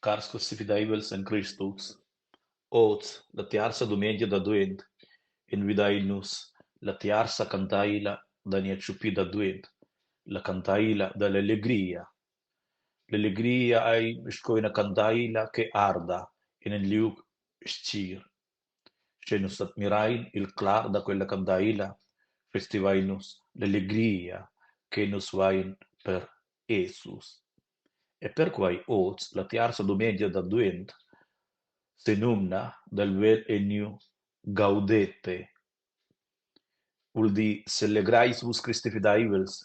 Cars fideivels en Cristus, oz, la tiarza dumengia d'advent, envidein nus la tiarza candeila da nies tschupi d'advent, la candeila dalla legria. La legria ei sco ina candeila che arda en in liug stgir. Sche nus admirein il clar da quella candeila, festivein nus la legria che nus vein per Jesus. E perquei oz, la tiarza dumengia d'advent, senumna dal vegl enneu Gaudete. Vul dir selegreis vus cristifideivels,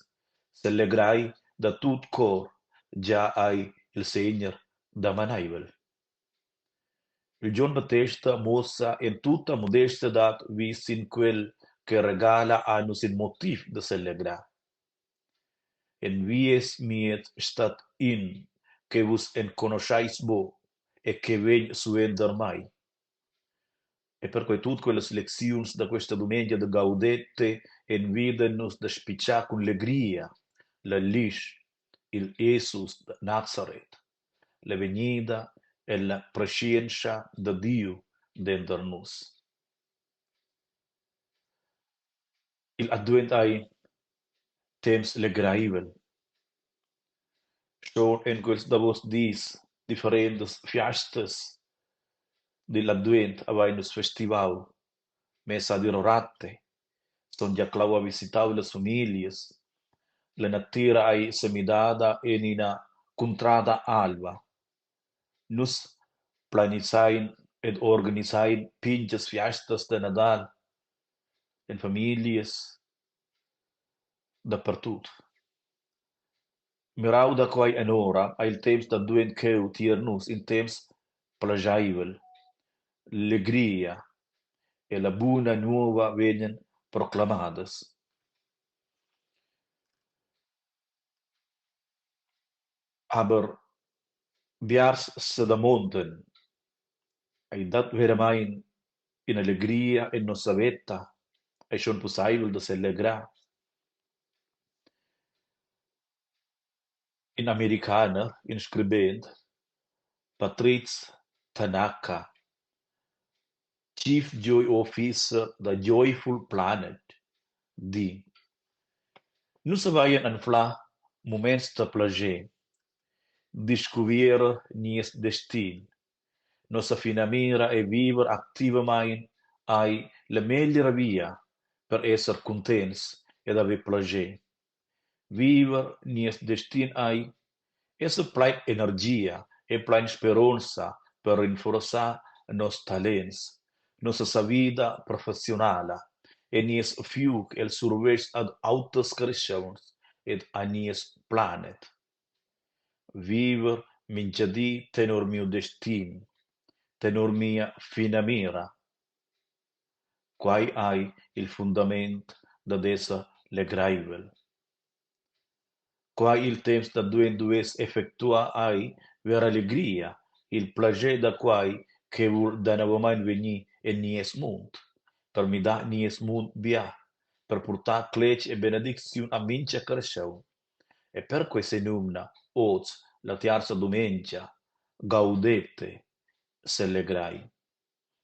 selegrai da tut cor, gia ei il Segner damaneivel. Il Gion Battesta muossa en tutta mudestadad vi sin quel che regala a nus in motiv da selegrar. En vies miez stat in che vus enconuscheis buc e che vegn suenter mei. E perquei tut quellas lecziuns da questa dumengia da Gaudete envidan nus da spitgar cun legria la glisch, il Jesus da Nazaret, la vegnida ella preschientscha da Diu denter nus. Igl advent ei temps legreivel. Schon en quels davos dis differentas fiastas digl advent havein nus festivau messa ad Rorate, Sontga Clau ha visitau las famiglias. La natira ei semidada en ina cuntrada alva. Nus planisein ed organisein pintgas fiastas da Nadal en famiglias dapertut. Mirau da quei anora ei il temps d'advent cheu tier nus in temps plascheivel. Legria e la buna nova vegnan proclamadas. Aber biars sedamondan, ei dat veramein ina legria en nossa veta, ei schon pusseivel da selegrar. In Americaner, in scribent, Patrice Tanaka, Chief Joy Officer da Joyful Planet, di: Nus havein anflà muments da plascher, discuvierer nies destin. Nossa finamira ei viver activamein ei la megliera via per esser cuntents ed haver plascher. Viver nies destin ei esser plein energia e plein speronza per rinforzar nos talents, nossa savida professiunala e nies fiug el survetsch ad auters carstgauns ed a nies planet. Viver mintga di tenor miu destin, tenor mia finamira. Quei ei il fundament dad esser legreivel. Quei il temps d'advent duess effectuar ei vera legria, il plascher da quei che vul danovamein vegnir en nies mund, per midar nies mund bia, per purtar cletg e benedicziun a mintga carstgaun. E perquei senumna oz la tiarza dumengia Gaudete, selegrai.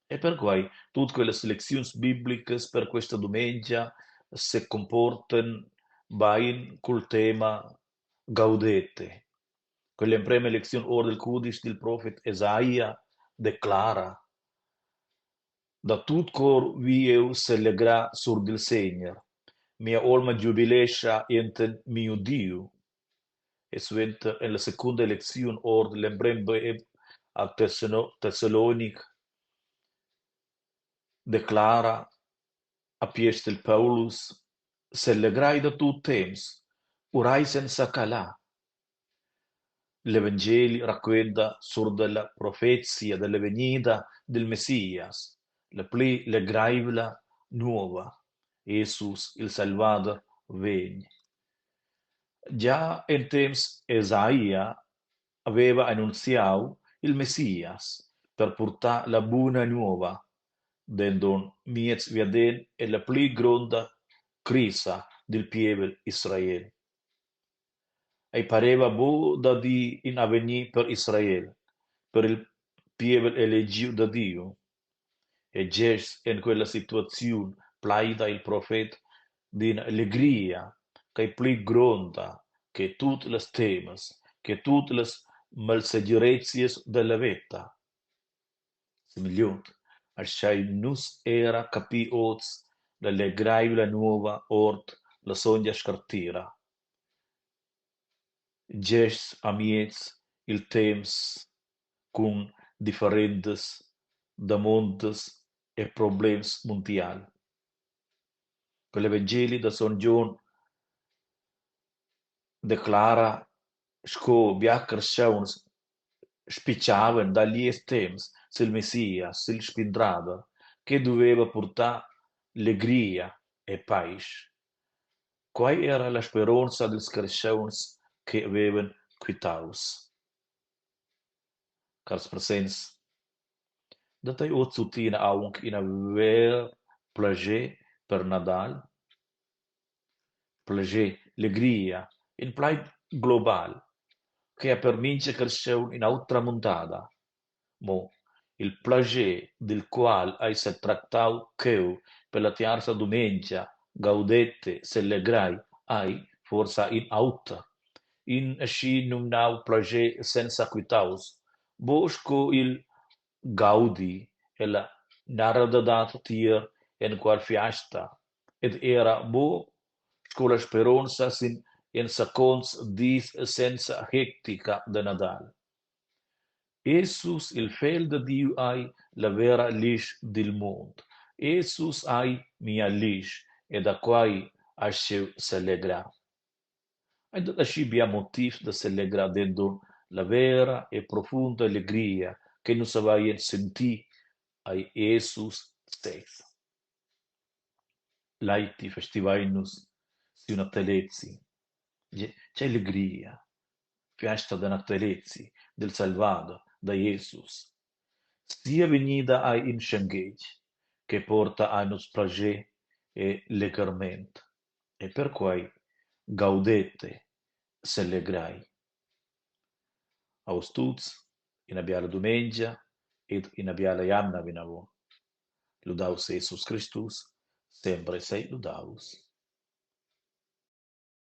E perquei tut quellas lecziuns biblicas per questa dumengia secumportan bein cul tema Gaudete. Quell'emprema lecziun ord il cudisch dil profet Esaia declara: Da tut cor vi jeu selegrar sur dil Segner, mia olma giubilescha enten miu Diu. E suenter en la secunda lecziun ord l'emprem brev a Tessalonic declara apiestel Paulus: Selegrai da tut temps, urai senza calar. L'evangeli raquenta sur dalla profezia dalla vegnida dil Messias, la pli legreivla nova: Jesus, il Salvader, vegn. Gia en temps Esaia haveva annunziau il Messias per purtar la buna nova, denton miez viaden ella pli gronda crisa dil pievel Israel. Ei pareva buc dad ir in avegnir per Israel. per il pievel elegiu da Diu. E gest en quella situaziun plaida il profet d'ina legria ch'ei pli gronda che tut las temas, che tut las malsegirezias dalla veta. Semegliont aschein nus era capir oz la legreivla nova ord la sontga Scartira. Gest amiez il temps cun differentas damondas e problems mundial. Quel evangeli da Sogn Gion declara sco bia carstgauns spitgavan da gliez temps sil Messias, sil spindrader, che duveva purtar legria e paisch. Quei era la speronza dils carstgauns che havevan quitaus. Cars presents, dat ei oz tuttina aunc ina ver plascher per Nadal? Plascher, legria, in plaid global che ha per mintga carstgaun in'autra muntada. Mo il plascher dil qual ei setractau cheu per la tiarza dumengia Gaudete, selegrai, ei forsa in auter, in aschi numnau plascher senza quitaus, buc sco il gaudi ella narradadad tier enqual fiasta ed era buc sco la speronza sin enzaconts dis senza hectica da Nadal. Jesus, il Fegl da Diu ei la vera glisch dil mund. Jesus ei mia glisch e da quei astg jeu selegrar. Ei dat aschi bia motivs da selegrar denton la vera e profunda legria che nus havein sentir ei Jesus sez. Laiti festivein nus siu natalezi. Tgei legria! Fiasta da natalezi dil Salvader, da Jesus. Sia vegnida ei in schenghetg che porta a nus plascher e legherment. E perquei gaudete, selegrai. A vus tuts ina biala dumengia ed ina biala jamna vinavon. Ludaus Jesus Cristus, sempre sei ludaus.